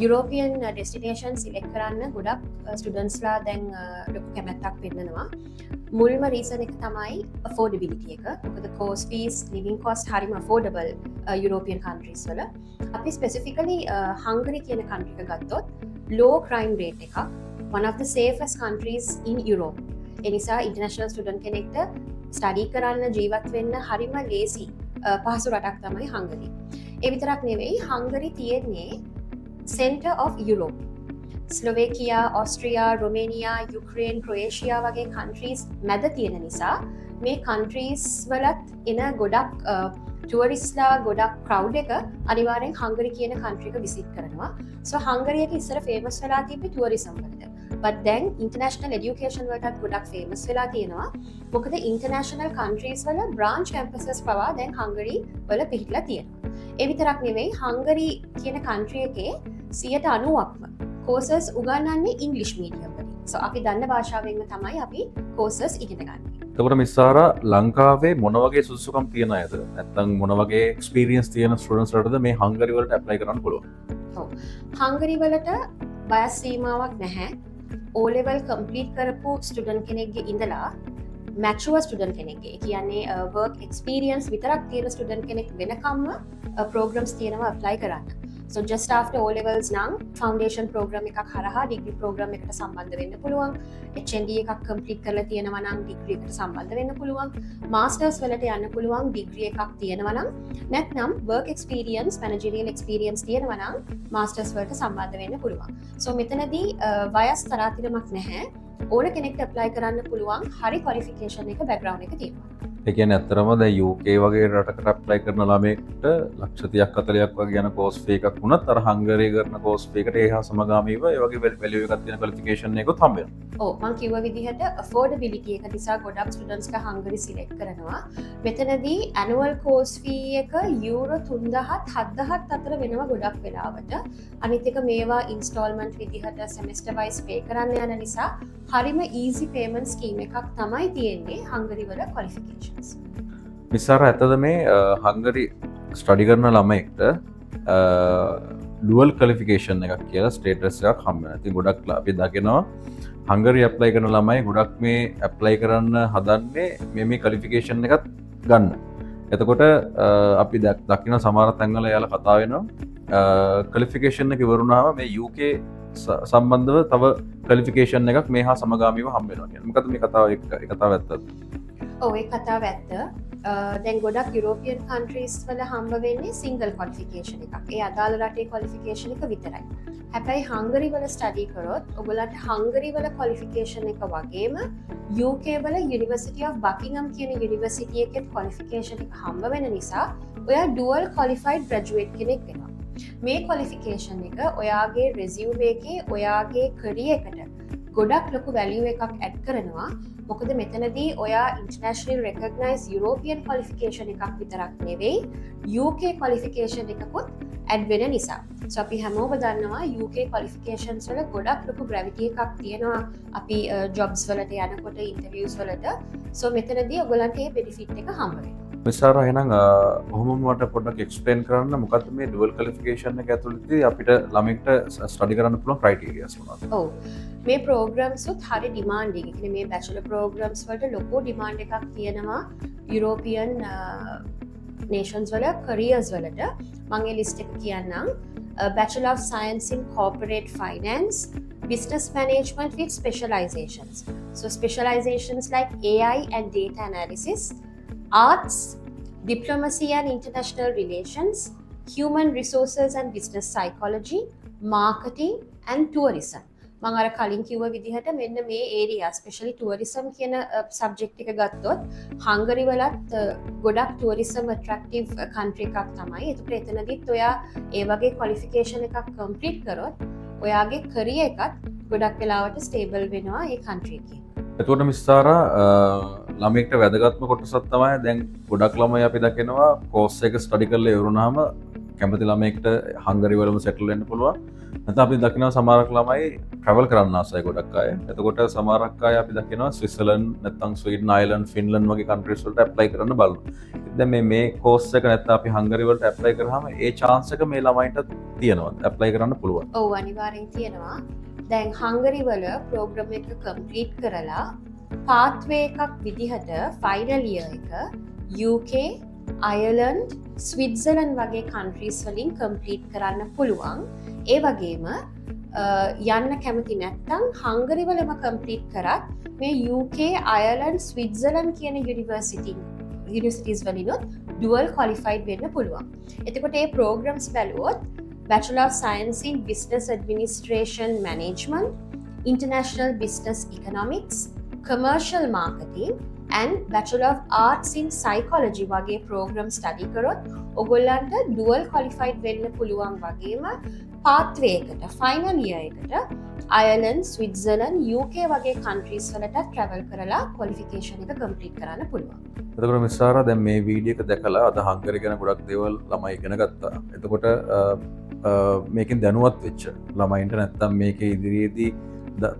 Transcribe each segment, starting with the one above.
European destination select කරන්න ගොඩක් ස්ටුඩන්ට්ස්ලා දැන් ලොකු කැමැත්තක් පෙන්නනවා. මුල්ම රීසන් එක තමයි ඇෆෝඩබිලිටි එක. මොකද කෝස් ෆීස්, ලිවිං කොස්ට් හරිම ඇෆෝඩබල් යුරෝපියන් කන්ට්‍රීස් වල. අපි ස්පෙසිෆිකලි හංගරි කියන කන්ට්‍රි එක ගත්තොත් ලෝ ක්‍රයිම් රේට් එකක්, one of the safest countries in Europe. ඒ නිසා ඉන්ටර්නැෂනල් ස්ටුඩන්ට් කෙනෙක්ට ස්ටඩි කරන්න, ජීවත් වෙන්න හරිම ලේසි, පහසු රටක් තමයි හංගරි. ඒ විතරක් නෙවෙයි, හංගරි තියෙන්නේ center of Europe. ස්ලොවේකියා, ඔස්ට්‍රියා, රොමේනියා, යුක්‍රේන්, ක්‍රොඒෂියා වගේ කන්ට්‍රීස් මැද තියෙන නිසා මේ කන්ට්‍රීස් වලත් එන ගොඩක් ටුවරිස්ලා, ගොඩක් ක්‍රවුඩ් එක අනිවාර්යෙන් හංගරි කියන කන්ට්‍රි එක විසිට් කරනවා. සෝ හංගරි එක ඉස්සර ෆේමස් වෙලා තිබ්බේ ටුවරිසම් වලට. බට් දැන් ඉන්ටර්නැෂනල් එඩියුකේෂන් වලටත් ගොඩක් ෆේමස් වෙලා තියෙනවා. මොකද ඉන්ටර්නැෂනල් කන්ට්‍රීස් වල බ්‍රාන්ච් කැම්පසස් පවා දැන් හංගරි වල පිහිටලා තියෙනවා. ඒ විතරක් නෙවෙයි, හංගරි කියන කන්ට්‍රි එකේ 90%ක්ම කෝසස් උගන්වන්නේ ඉංග්ලිෂ් මීඩියම් වලින්. සෝ අපි දන්න භාෂාවෙන්ම තමයි අපි කෝසස් ඉගෙන ගන්නේ. එතකොට මිස් සාරා, ලංකාවේ මොන වගේ සුදුසුකම් තියෙන අයද නැත්නම් මොන වගේ එක්ස්පීරියන්ස් තියෙන ස්ටුඩන්ට්ස් ලටද මේ හංගරි වලට ඇප්ලයි කරන්න පුළුවන්? හංගරි වලට වයස් සීමාවක් නැහැ. ඕ ලෙවල් කම්ප්ලීට් කරපු ස්ටුඩන්ට් කෙනෙක්ගේ ඉඳලා මැචුවර් ස්ටුඩන්ට් කෙනෙක්ගේ, ඒ කියන්නේ වර්ක් එක්ස්පීරියන්ස් විතරක් තියෙන ස්ටුඩන්ට් කෙනෙක් වෙනකම්ම ප්‍රෝග්‍රම්ස් තියෙනවා ඇප්ලයි කරන්න. So just after O levels නම් ෆවුන්ඩේෂන් ප්‍රෝග්‍රෑම් එකක් හරහා ඩිග්‍රී ප්‍රෝග්‍රෑම් එකට සම්බන්ධ වෙන්න පුළුවන්. HND එකක් කම්ප්ලීට් කරලා තියෙනවා නම් ඩිග්‍රී එකට සම්බන්ධ වෙන්න පුළුවන්. මාස්ටර්ස් වලට යන්න පුළුවන් ඩිග්‍රී එකක් තියෙනවා නම්. නැත්නම් වර්ක් එක්ස්පීරියන්ස්, මැනේජරියල් එක්ස්පීරියන්ස් තියෙනවා නම් මාස්ටර්ස් වලට සම්බන්ධ වෙන්න පුළුවන්. සෝ මෙතනදී වයස් තරාතිරමක් නැහැ. ඕන කෙනෙක්ට ඇප්ලයි කරන්න පුළුවන් හරි ක්වොලිෆිකේෂන් එක, බැක්ග්‍රවුන්ඩ් එක තියෙනවා. ඒ කියන්නේ ඇත්තටම දැන් UK වගේ රටකට ඇප්ලයි කරන ළමයෙක්ට ලක්ෂ 30ක් 40ක් වගේ යන කෝස් ෆී එකක් වුණත් අර හංගරියේ කරන කෝස් ෆී එකට ඒ හා සමගාමීව ඒ වගේ වැලියු එකක් තියෙන ක්වොලිෆිකේෂන් එකකුත් හම්බ වෙනවා. ඔව්, මං කිව්ව විදිහට ඇෆෝඩබිලිටි එක නිසා ගොඩක් ස්ටුඩන්ට්ස්ලා හංගරි සිලෙක්ට් කරනවා. මෙතනදී ඇනුවල් කෝස් ෆී එක යූරෝ 3000ත් 7000ත් අතර වෙනවා ගොඩක් වෙලාවට. අනිත් එක මේවා ඉන්ස්ටෝල්මන්ට් විදිහට සෙමෙස්ටර් වයිස් පේ කරන්න යන නිසා හරිම ඊසි පේමන්ට් ස්කීම් එකක් තමයි තියෙන්නේ හංගරි වල ක්වොලිෆිකේෂන්ස්. මිස් සාරා, ඇත්තද මේ හංගරි ස්ටඩි කරන ළමයෙක්ට ඩුවල් ක්වොලිෆිකේෂන් එකක් කියලා ස්ටේටස් එකක් හම්බ වෙනවා? ඉතින් ගොඩක් අපි දකිනවා හංගරි ඇප්ලයි කරන ළමයි ගොඩක් මේ ඇප්ලයි කරන්න හදන්නේ මේ මේ ක්වොලිෆිකේෂන් එකත් ගන්න. එතකොට අපි දකින සමහර තැන්වල එයාලා කතා වෙනවා ක්වොලිෆිකේෂන් එක ඉවර වුණාම මේ UK සම්බන්ධව තව ක්වොලිෆිකේෂන් එකක් මේ හා සමගාමීව හම්බ වෙනවා කියන. මොකද මේ කතාව ඒ කතාව ඇත්තද? ඔව්, ඒ කතාව ඇත්ත. දැන් ගොඩක් යුරෝපියන් කන්ට්‍රීස් වල හම්බ වෙන්නේ සිංගල් ක්වොලිෆිකේෂන් එකක්. ඒ අදාළ රටේ ක්වොලිෆිකේෂන් එක විතරයි. හැබැයි හංගරි වල ස්ටඩි කරොත් ඔයගොල්ලන්ට හංගරි වල ක්වොලිෆිකේෂන් එක වගේම UK වල University of Buckingham කියන යුනිවර්සිටි එකෙත් ක්වොලිෆිකේෂන් එක හම්බ වෙන නිසා ඔයා ඩුවල් ක්වොලිෆයිඩ් ග්‍රැජුවේට් කෙනෙක් වෙනවා. මේ ක්වොලිෆිකේෂන් එක ඔයාගේ රෙසියුමේ එකේ ඔයාගේ කරියර් එකට ගොඩක් ලොකු වැලියු එකක් ඇඩ් කරනවා. මොකද මෙතනදී ඔයා ඉන්ටර්නැෂනල් රෙකග්නයිස් යුරෝපියන් ක්වොලිෆිකේෂන් එකක් විතරක් නෙවෙයි, UK qualification එකකුත් ඇඩ් වෙන නිසා. සෝ අපි හැමෝම දන්නවා UK qualifications වල ගොඩක් ලොකු ග්‍රැවිටි එකක් තියෙනවා අපි ජොබ්ස් වලට යනකොට, ඉන්ටර්විව්ස් වලට. සෝ මෙතනදී ඔයගොල්ලන්ට මේ බෙනිෆිට් එක හම්බ වෙනවා. මිස් සාරා, එහෙනම් ඔහොමම මට පොඩ්ඩක් එක්ස්ප්ලේන් කරන්න, මොකද්ද මේ ඩුවල් ක්වොලිෆිකේෂන් එක ඇතුළතදී අපිට ළමෙක්ට ස්ටඩි කරන්න පුළුවන් ක්‍රයිටීරියාස් මොනවද? ඔව්, මේ ප්‍රෝග්‍රම්සුත් හරි ඩිමාන්ඩින්. ඒ කියන්නේ මේ බැචලර් ප්‍රෝග්‍රම්ස් වලට ලොකු ඩිමාන්ඩ් එකක් තියෙනවා යුරෝපියන් නේෂන්ස් වල කරියර්ස් වලට. මං ඒ ලිස්ට් එක කියන්නම්. Bachelor of Science in Corporate Finance, Business Management with specializations. So specializations like AI and data analysis, arts, diplomacy and international relations, human resources and business psychology, marketing and tourism. මං අර කලින් කිව්ව විදිහට මෙන්න මේ area, specially tourism කියන subject එක ගත්තොත් හංගරි වලත් ගොඩක් ටුවරිසම් ඇට්‍රැක්ටිව් කන්ට්‍රි එකක් තමයි. එතකොට එතනදිත් ඔයා ඒ වගේ ක්වොලිෆිකේෂන් එකක් කම්ප්ලීට් කරොත් ඔයාගේ කරියර් එකත් ගොඩක් වෙලාවට ස්ටේබල් වෙනවා ඒ කන්ට්‍රි එකේ. එතකොට මිස් සාරා, ළමයෙක්ට වැදගත්ම කොටසක් තමයි දැන් ගොඩක් ළමයි අපි දකිනවා කෝස් එක ස්ටඩි කරලා ඉවර වුණාම කැමති ළමයෙක්ට හංගරි වලම සෙටල් වෙන්න පුළුවන්. නැත්නම් අපි දකිනවා සමහරක් ළමයි ට්‍රැවල් කරන්න ආසයි ගොඩක් අය. එතකොට සමහරක් අය අපි දකිනවා ස්විට්සර්ලන්ඩ් නැත්නම් ස්වීඩන්, අයර්ලන්ඩ්, ෆින්ලන්ඩ් වගේ කන්ට්‍රීස් වලට ඇප්ලයි කරන්න බලනවා. දැන් මේ මේ කෝස් එක නැත්නම් අපි හංගරි වලට ඇප්ලයි කරාම ඒ චාන්ස් එක මේ ළමයින්ට තියෙනවා, ඇප්ලයි කරන්න පුළුවන්? ඔව්, අනිවාර්යෙන් තියෙනවා. දැන් හංගරි වල ප්‍රෝග්‍රෑම් එක කම්ප්ලීට් කරලා පාත්වේ එකක් විදිහට ෆයිනල් ඉයර් එක UK, Ireland, Switzerland වගේ කන්ට්‍රීස් වලින් කම්ප්ලීට් කරන්න පුළුවන්. ඒ වගේම යන්න කැමති නැත්නම් හංගරි වලම කම්ප්ලීට් කරත් මේ UK, Ireland, Switzerland කියන යුනිවර්සිටිස් වලිනුත් ඩුවල් ක්වොලිෆයිඩ් වෙන්න පුළුවන්. එතකොට ඒ ප්‍රෝග්‍රම්ස් බැලුවොත් Bachelor of Science in Business Administration Management, International Business Economics, Commercial Marketing and Bachelor of Arts in Psychology වගේ ප්‍රෝග්‍රම් ස්ටඩි කරොත් ඔගොල්ලන්ට ඩුවල් ක්වොලිෆයිඩ් වෙන්න පුළුවන් වගේම පාත්වේ එකට ෆයිනල් ඉයර් එකට අයර්ලන්ඩ්, ස්විට්සර්ලන්ඩ්, UK වගේ කන්ට්‍රීස් වලට ට්‍රැවල් කරලා ක්වොලිෆිකේෂන් එක කම්ප්ලීට් කරන්න පුළුවන්. එතකොට මිස් සාරා, දැන් මේ වීඩියෝ එක දැකලා අද හංගරි ගැන ගොඩක් දේවල් ළමයි ඉගෙන ගත්තා. එතකොට අ, අ, මේකෙන් දැනුවත් වෙච්ච ළමයින්ට නැත්තම් මේකේ ඉදිරියේදී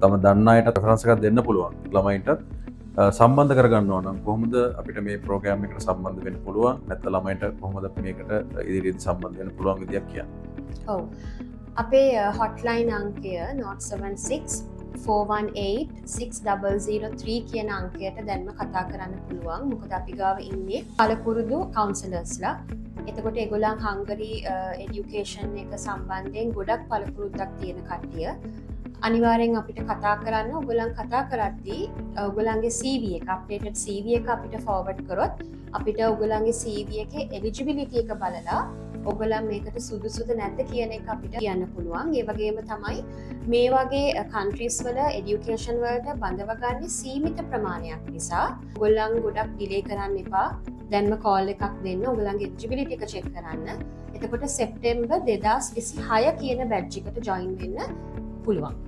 තම දන්න අයට රෙෆරන්ස් එකක් දෙන්න පුළුවන් ළමයින්ටත් සම්බන්ධ කරගන්නවා නම් කොහොමද අපිට මේ ප්‍රෝග්‍රෑම් එකට සම්බන්ධ වෙන්න පුළුවන්, නැත්නම් ළමයින්ට කොහොමද අපි මේකට ඉදිරියේදී සම්බන්ධ වෙන්න පුළුවන් විදියක් කියන්න? ඔව්. අපේ හොට්ලයින් අංකය 076 418 6003 කියන අංකයට දැන්ම කතා කරන්න පුළුවන්. මොකද අපි ගාව ඉන්නේ පළපුරුදු කවුන්සලර්ස්ලා. එතකොට ඒගොල්ලන් හංගරි එඩියුකේෂන් එක සම්බන්ධයෙන් ගොඩක් පළපුරුද්දක් තියෙන කට්ටිය. අනිවාර්යෙන් අපිට කතා කරන්න. ඔයගොල්ලන් කතා කරද්දී ඔයගොල්ලන්ගේ CV එක, අප්ඩේටඩ් CV එක අපිට ෆෝවර්ඩ් කරොත් අපිට ඔයගොල්ලන්ගේ CV එකේ එලිජිබිලිටි එක බලලා ඔයගොල්ලන් මේකට සුදුසුද නැද්ද කියන එක අපිට කියන්න පුළුවන්. ඒ වගේම තමයි මේ වගේ කන්ට්‍රීස් වල එඩියුකේෂන් වලට බඳව ගන්න සීමිත ප්‍රමාණයක් නිසා ඔයගොල්ලන් ගොඩක් ඩිලේ කරන්න එපා. දැන්ම කෝල් එකක් දෙන්න, ඔයගොල්ලන්ගේ එලිජිබිලිටි එක චෙක් කරන්න. එතකොට සෙප්ටෙම්බර් 2026 කියන බැච් එකට ජොයින් වෙන්න පුළුවන්.